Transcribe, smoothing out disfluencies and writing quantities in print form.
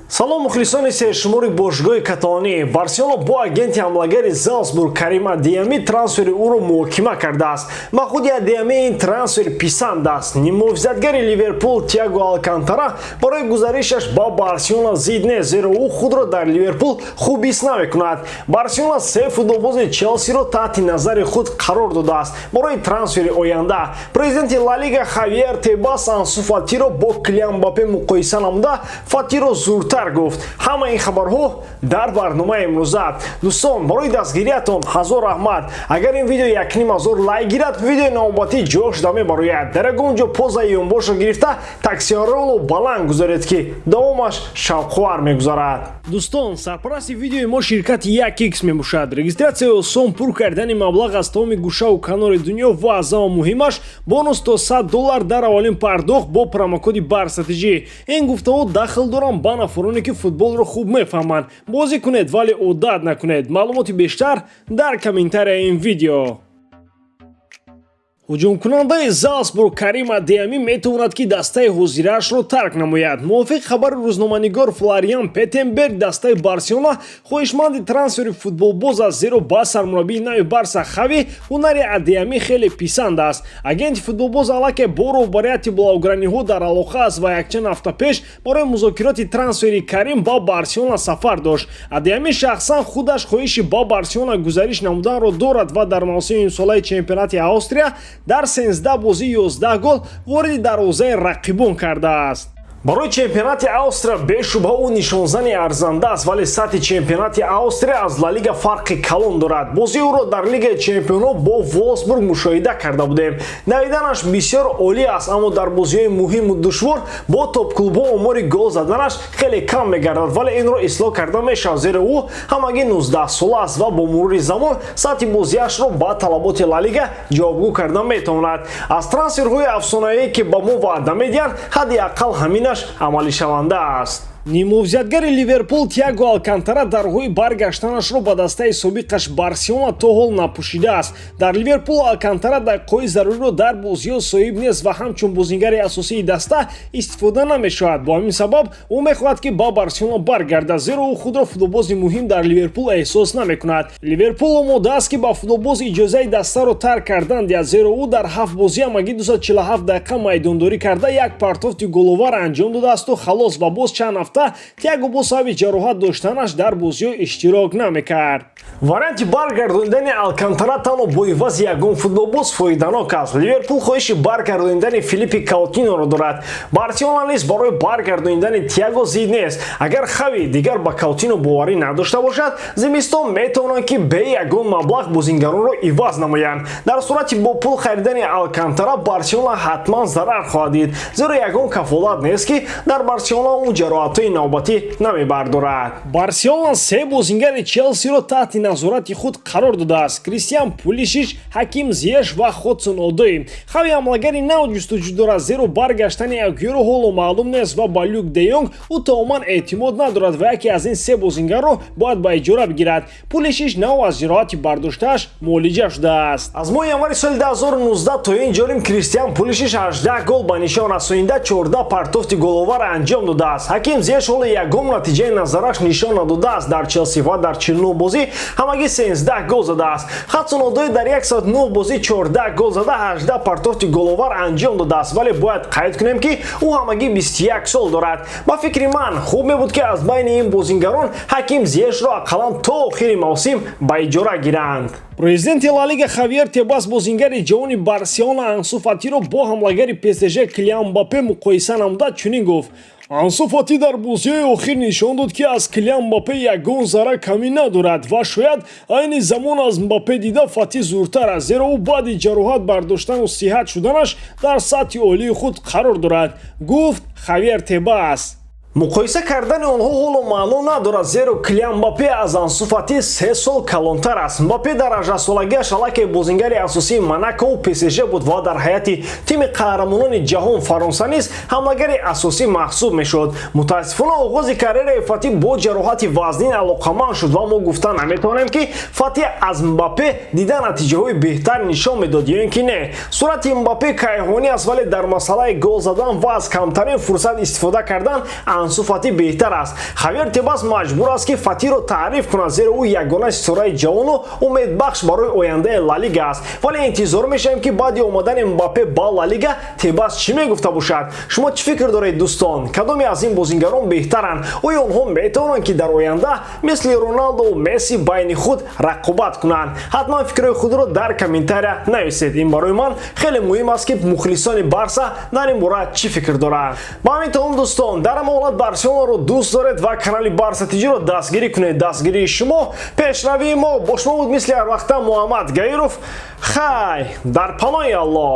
Салом, мухлисони сершумори бошгоҳи каталонӣ. Барселона бо агенти ҳамлагари Залсбург Карим Адеями трансфери ӯро муҳокима кардааст. Ба худи Адеями ин трансфер писанд аст. Ниммуҳофизатгари Ливерпул Тиаго Алкантара барои гузаришаш ба Барселона зид нест, зеро ӯ худро дар Ливерпул хуб ҳис намекунад. Барселона се футболбози Челсиро таҳти назари худ қарор додааст барои трансфери оянда. Президенти Ла Лига Хавьер Тебас Ансу Фатиро бо Килиан Мбаппе муқоиса намуда, Фатиро зуртар гуфт. Ҳама ин хабарҳо дар барномаи имрӯза. Дӯстон, барои дастгириятон ҳазор раҳмат. Агар ин видео 1500 лайк гирад, видеои навбатӣ ҷо шуда мебарояд. Дар ягон ҷо позаи ёнбошро гирифта, таксиҳоро баланд гузоред, ки давомаш шавқовар мегузарад. Дӯстон, сарпарасти видеои мо ширкати 1x мебошад. Регистратсияи осон, пур кардани маблағ аз тамоми гӯшаву канори дунё ва, аз ҳама муҳимаш, бонус то 100 доллар дар аввалин пардохт бо промокоди БАРСАТЖ. Ин гуфтаҳо дахл доранд ба нафароне, ки футболро хуб мефаҳманд. Бозӣ кунед, вале одат накунед. Маълумоти бештар дар комментарияи ин видео. Ҳуҷумкунандаи Залсбург Карим Адеями метавонад, ки дастаи ҳозираашро тарк намояд. Мувофиқи хабари рӯзноманигор Флориан Петтенберг, дастаи Барселона хоҳишманди трансфери футболбоз аст, зеро ба сармураббии нави Барса Хави ҳунари Адеями хеле писанд аст. Агенти футболбоз аллакай бо роҳбарияти блауграниҳо дар алоқа аст ва якчанд ҳафта пеш барои музокироти трансфери Карим ба Барселона сафар дошт. Адеями шахсан худаш хоҳиши ба Барселона гузариш намуданро дорад ва дар мавсими имсолаи чемпионати Австрия дар 13 бозӣ 11 гол вориди дарвозаи рақибон кардааст. Барои чемпионати Австрия бешубҳа ӯ нишонзани арзанда аст, вале сатҳи чемпионати Австрия аз Ла Лига фарқи калон дорад. Бозии ӯро дар Лигаи чемпионҳо бо Волфсбург мушоҳида карда будем. Давиданаш бисёр олӣ аст, аммо дар бозиҳои муҳиму душвор бо топклубҳо омори гол заданаш хеле кам мегардад, вале инро ислоҳ карда мешавад, зеро ӯ ҳамагӣ 19 сола аст ва бо мурури замон сатҳи бозиашро ба талаботи Ла Лига ҷавобгӯ карда метавонад. Аз трансферҳои афсонавие, ки ба мо ваъда медиҳанд, ҳадди ақал ҳаминаш амалишаванда аст. Ниммуҳофизатгари Ливерпул Тиаго Алкантара дарҳои баргаштанашро ба дастаи собиқаш Барселона то ҳол напӯшидааст. Дар Ливерпул Алкантара дақиқаҳои заруриро дар бозиҳо соҳиб нест ва ҳамчун бозингари асосии даста истифода намешавад. Бо ҳамин сабаб ӯ мехоҳад, ки ба Барселона баргардад, зеро ӯ худро футболбози муҳим дар Ливерпул эҳсос намекунад. Ливерпул омода аст, ки ба футболбоз иҷозаи дастаро тарк кардан диҳад, зеро ӯ дар ҳафт бозӣ ҳамагӣ 247 дақиқа майдондорӣ карда, як партофти головар анҷом додаасту халос. Ва боз чанд ҳафта Тиаго бо сабаби ҷароҳат доштанаш дар бозиҳо иштирок намекард. Варианти баргардонидани Алкантара танҳо бо ивази ягон футболбоз фоиданок аст. Ливерпул хоҳиши баргардонидани Филиппи Каутиноро дорад. Барселона низ барои баргардонидани Тиаго зид нест. Агар Хави дигар ба Каутино боварӣ надошта бошад, зимистон метавонанд, ки бе ягон маблағ бозингаронро иваз намоянд. Дар сурати бо пул харидани Алкантара Барселона ҳатман зарар хоҳад дид, зеро ягон кафолат нест, ки дар Барселона ӯ ҷароҳатҳои навбатӣ намебардорад. Барселона се бозингари Челсиро таҳти назорати худ қарор додааст: Кристиан Пулишич, Ҳаким Зиеш ва Ходсон Одои. Хави ҳамлагари нав ҷустуҷӯ дорад, зеро баргаштани Агюро ҳоло маълум нест ва ба Люк де Йонг ӯ тамоман эътимод надорад ва яке аз ин се бозингарро бояд ба иҷора бигирад. Пулишич нав аз ҷароҳати бардоштааш муолиҷа шудааст. Аз моҳи январи соли 2019 то ин ҷониб Кристиан Пулишич 18 гол ба нишон расонида, 14 партофти головар анҷом додааст. Ҳаким Зиеш ҳоло ягон натиҷаи назараш нишон надодааст дар Челси ва дар 49 бозӣ ҳамагӣ 13 гол задааст. Хадсон Одои дар 109 бозӣ 14 гол зада, 18 партофти головар анҷом додааст, вале бояд қайд кунем, ки ӯ ҳамагӣ 21 сол дорад. Ба фикри ман, хуб мебуд, ки аз байни ин бозингарон Ҳаким Зиешро ақаллан то охири мавсим ба иҷора гиранд. Президенти Ла Лига Хавьер Тебас бозингари ҷавони Барселона Ансу Фатиро бо ҳамлагари ПСЖ Килиан Мбаппе муқоиса намуда, чунин гуфт: «Ансу Фати дар бозиҳои охир нишон дод, ки аз Килиан Мбаппе ягон зарра камӣ надорад ва шояд айни замон аз Мбаппе дида Фати зуртар аст, зеро ӯ баъди ҷароҳат бардоштану сиҳат шуданаш дар сатҳи олии худ қарор дорад», гуфт Хавьер Тебас. Муқоиса кардани онҳо ҳоло маъно надорад, зеро Килиан Мбаппе аз Ансу Фати 3 сол калонтар аст. Мбаппе дар 18-солагиаш аллакай бозингари асосии Монакову ПСЖ буд ва дар ҳайати тими қаҳрамонони ҷаҳон Фаронса низ ҳамлагари асосӣ маҳсуб мешуд. Мутаассифона, оғози карьераи Фати бо ҷароҳати вазнин алоқаманд шуд ва мо гуфта наметавонем, ки Фати аз Мбаппе дида натиҷаҳои беҳтар нишон медод ё ин ки не. Суръати Мбаппе кайҳонӣ аст, вале дар масъалаи гол задан ва аз камтарин фурсат истифода кардан Ансу Фати беҳтар аст. Хавьер Тебас маҷбур аст, ки Фатиро таъриф кунад, зеро ӯ ягона ситораи ҷавону умедбахш барои ояндаи Ла Лига аст. Вале интизор мешавем, ки баъди омадани Мбаппе ба Ла Лига Тебас чӣ мегуфта бошад. Шумо чӣ фикр доред, дӯстон? Кадоме аз ин бозингарон беҳтаранд? Оё онҳо метавонанд, ки дар оянда мисли Роналду, Месси байни худ рақобат кунанд? Ҳатман фикрҳои худро дар комментария нависед. Ин барои ман хеле муҳим аст, ки мухлисони Барса дар ин бора чӣ фикр доранд. Ба ҳамин тамом, дӯстон. Дар ҳама ҳолат Барселонаро дӯст доред ва канали Барса ТЖро дастгирӣ кунед. Дастгирии шумо пешравии мо. Бо шумо буд, мисли ҳар вақта, Муҳаммад Гаиров. Хай, дар паноҳи Аллоҳ.